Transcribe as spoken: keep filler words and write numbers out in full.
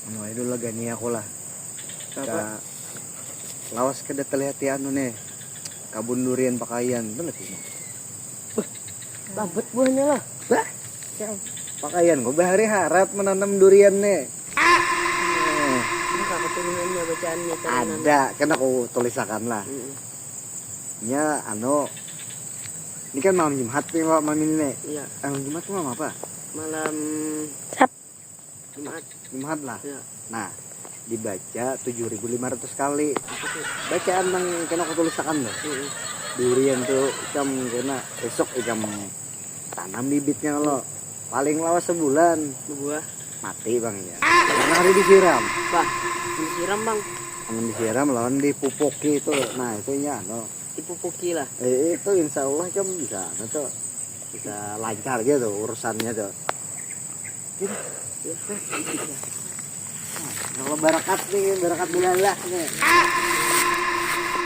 Mulai dulu lah gani aku lah. Ka, lawas kada terlihat ya anu nih. Kabun durian pakaian tu lagi. Labat buahnya lah. Bah, pakaian kau bahari harat menanam durian nih. Ini kakak tulisannya bacaan nih. Ada, kan aku tulisakan lah. Nya anu, ini kan malam Jumat nih, Wak, malam ini nih. Iya. Eh, malam Jumat tuh malam apa? Malam Sab. Jumat. Jumat lah. Iya. Nah, dibaca tujuh ribu lima ratus kali. Bacaan nang kena aku tulisakan tuh. Mm-mm. Durian tuh ikam kena besok ikam tanam bibitnya lo. Paling lawas sebulan Buah. Mati bang ya. Karena hari disiram. Bah, disiram bang. Amun disiram lawan dipupuki itu. Nah, itu nya anu. Dipupuki lah. Eh, itu insya Allah kan bisa anu tuh. Bisa lancar gitu urusannya tuh. Gitu. Nah, kalau barakat nih, barakat bulalah nih.